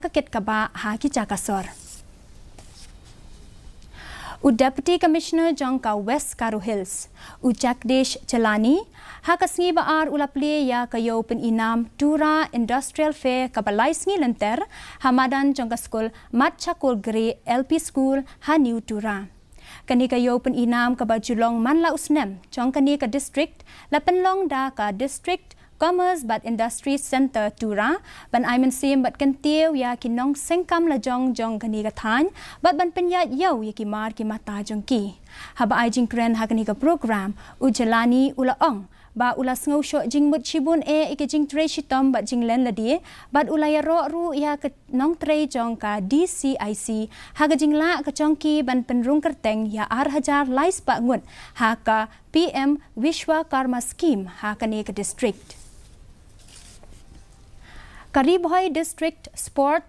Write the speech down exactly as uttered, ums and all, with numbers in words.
ka kit ka bah ha ki jaka sor. U Deputy Commissioner jong ka West Garo Hills, u Jagdish Chelani, ha ka sngi ba ar u la plie ïa ka ïew pynïnam Tura Industrial Fair kaba lai sngi lynter ha madan jong ka skul Mat Chakur Gre L P School ha New Tura. Kane ka ïew pynïnam kaba ju long man la u snem jong kane ka district la pynlong da ka District Commerce bad Industry Centre Tura ban ai mynsiem bad kyntiew ïa ki nongseng kam lajong jong kane ka thaiñ bad ban pynïaid ïew ïa ki mar ki mata jong ki. Haba ai jingkren ha kane ka program, u Chelani u la ong ba u la sngewshoh jingmut shibun eh ïa ki jingtrei shitom bad jinglen lade bad u la ïaroh ruh ïa ka nongtrei jong ka D C I C ha ka jinglah ka jong ki ban pynrung kyrteng ïa ar hajar lai spah ngut ha ka P M Vishwakarma Scheme ha kane ka district. Ka Ri Bhoi District Sport